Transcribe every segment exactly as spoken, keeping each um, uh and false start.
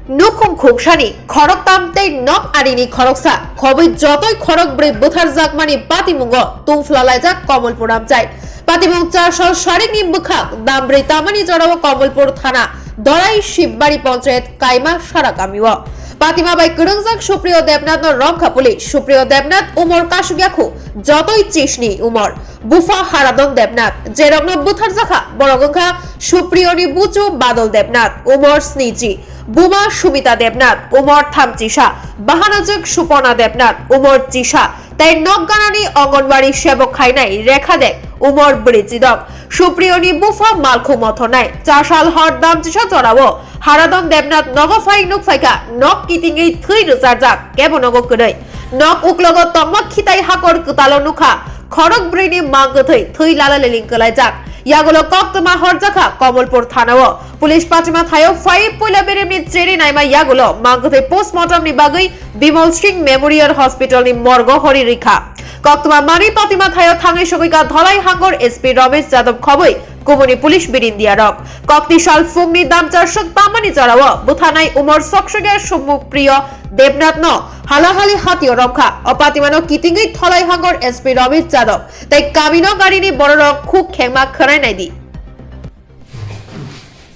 Nukhung khungsani khoroktam tei nok arini khoroksa, khobwi jotoi khorokbrwi butharjakmani patimungo tungphla laijak Komolpur amchai. Patimung charsal sarikni bwkhak dambrwi tamani jorao Komolpur thana Dorai Shibari Ponchayat Kaima Sara kamio. Patima bai kwrwngjak Supriyo Debnathno romkha police. Supriyo Debnath umor kasuk yakhu jotoi chisni umor. Bupha Haradon Debnath, jerokno butharjakha, borok wngkha Supriyoni buchu Badol Debnath, umor sniji, buma Sumita Debnath, umor thamchisa, bahanajwk Supona Debnath, umor chisa, tei nok ganani Anganwadi sebok khainai Rekha Deb, umor bwrwi chidok. Supriyoni bupha malkhung mothornai, chasal hor damchisa jorao Haradon Debnath nogo phai nukphaikha, nok kitingwi thwi rwcharjak, kebo nogo kwrwi. Nok uklogo tongma khitai hakor kwtalo nukha, khorok brwini mangkwthwi thwi lala liling kwlaijak. Yagulo koktwma horjakha Komolpur thanao. Police Patima thaio phai puila beremni cheri naima yagulo mangkwthwi postmortem ni bagwi Bimal Singh Memorial Hospital ni morgo hori rikha. Koktwma mani Patima thaio thangwi sogwika Dholai Hangor S P Ramesh Yadav khobwi kubuni police birindiarok. Kokti sal phungni damchar swk tamani jorao bwthanai umor soksogya Supriyo Debnathno halahali hatio romkha. O patimano kitingwi Dholai Hangor S P Ramesh Yadav tei kamino garini bororok khuk khengma khwnai naidi.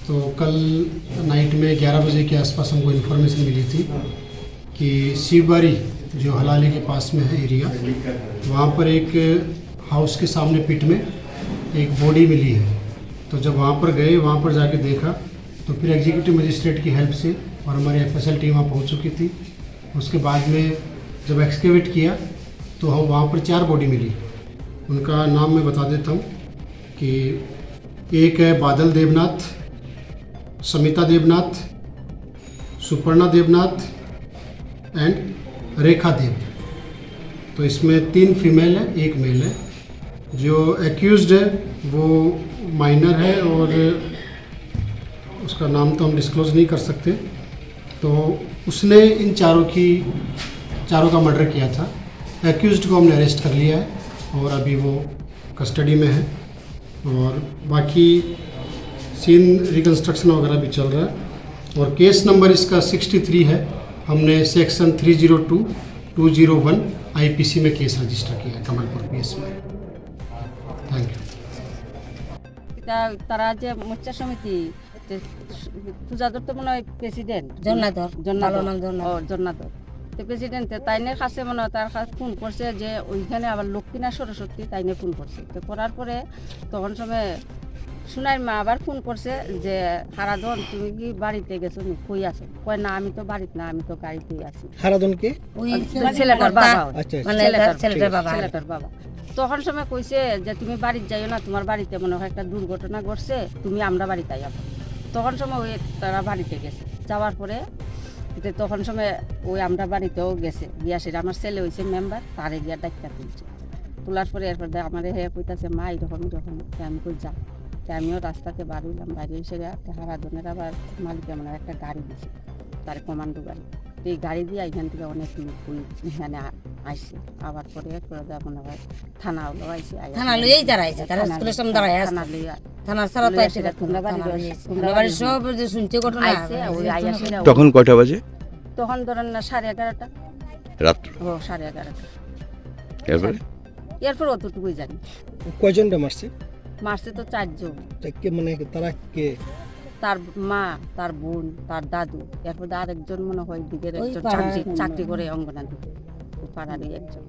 तो कल नाइट में ग्यारह बजे के आसपास हमको इन्फॉर्मेशन मिली थी कि शिवबारी, जो हलाली के पास में है एरिया, वहाँ पर एक हाउस के सामने पिट में एक बॉडी मिली है। तो जब वहाँ पर गए, वहाँ पर जाके देखा, तो फिर एग्जीक्यूटिव मजिस्ट्रेट की हेल्प से और हमारी एफएसएल टीम वहाँ पहुँच चुकी थी। उसके बाद में जब एक्सकेवेट किया, तो हम वहाँ पर चार बॉडी मिली। उनका नाम मैं बता देता हूँ कि एक है बादल देवनाथ, समिता देवनाथ, सुपर्णा देवनाथ एंड रेखा देव। तो इसमें तीन फीमेल है, एक मेल है। जो एक्यूज्ड है, वो माइनर है और उसका नाम तो हम डिस्क्लोज नहीं कर सकते। तो उसने इन चारों की, चारों का मर्डर किया था। एक्यूज्ड को हमने अरेस्ट कर लिया है और अभी वो कस्टडी में है। और बाकी सीन रिकंस्ट्रक्शन वगैरह भी चल रहा है। और केस नंबर इसका सिक्सटी थ्री है। हमने section three zero two, two zero one IPC में केस रजिस्टर किया है कमलपुर पीएस में। Thank you. এটা তারা যে মোর্চা সমিতি, যে পূজাধর তো মনে হয় প্রেসিডেন্ট। জন্নাধর, জন্নাধর। ভালো নাম জন্নাধর। ও, জন্নাধর। তো প্রেসিডেন্টে তাইনের কাছে মনে হয় তার কাছে ফোন করছে যে ওইখানে আবার লক্ষ্মী না সরস্বতী, তাইনে ফোন করছে। তো করার পরে তখন সময় সুনাইর মা আবার ফোন করছে যে, "হারাধন, তুমি কি বাড়িতে গেছো নি? কই আছো?" কয়, "না, আমি তো বাড়িতে না, আমি তো গাড়িতেই আছি।" হারাধন কে? ওই ছেলেটার বাবা। আচ্ছা, আচ্ছা। মানে ছেলেটার, ছেলেটার বাবা। ছেলেটার বাবা। তখন সময় কইছে যে, "তুমি বাড়িত যাইও না, তোমার বাড়িতে মনে হয় একটা দুর্ঘটনা ঘটছে, তুমি আমরা বাড়িতে আইয়া পড়ো।" তখন সময় ওই তারা বাড়িতে গেছে, যাওয়ার পরে যে তখন সময় ওই আমরা বাড়িতেও গেছে, গিয়া সেটা আমার ছেলে হইছে মেম্বার, তারে গিয়া ডাক্তার তুলছে। তোলার পরে এরপর দে আমারে হে কইতাছে, "মা, এরকম, এরকম।" তে আমি কই, "যা।" তে আমিও রাস্তাতে বার হইলাম, বাইরে এসে একটা হারাধনের আবার মালিকে মানে একটা গাড়ি দিছে, তার কমান্ডো গাড়ি। তো এই গাড়ি দিয়ে এখান থেকে অনেক লোক ওই এখানে আ-, আইছে। আবার পরে এরপরে যা মনে হয় থানা হলো আইছে, আইয়া থানা পরে লইয়াই তারা আইছে, তারা থানা স্কুলের সামনে দাঁড়ায় আছে। থানা লইয়া থানা ছাড়া তো লইয়া আইতে সেটা পারতো না, তোমরা বাড়ি থানা রয়েছে, লইয়া আইছে। তোমরা আমরা বাড়ি বাড়ি সব যে শুনতে ঘটনা, আমরা আইছে, ওই আইয়া সেটা তখন কয়টা বাজে? তখন ধরেন না সাড়ে এগারোটা। রাত্র? ও, সাড়ে এগারোটা। এরপরে? এরপর অতটুকুই জানি। কয়জনটা মারছে? মারছে তো চারজন। তা কে, মানে, তারা কে? তার মা, তার বোন, তার দাদু, এরপর আরেকজন মনে হয় দিকের ওই একজন পাড়ার চাকরি, মনে হয়। চাকরি করে অঙ্গনাদি, ও পাড়ারই একজন।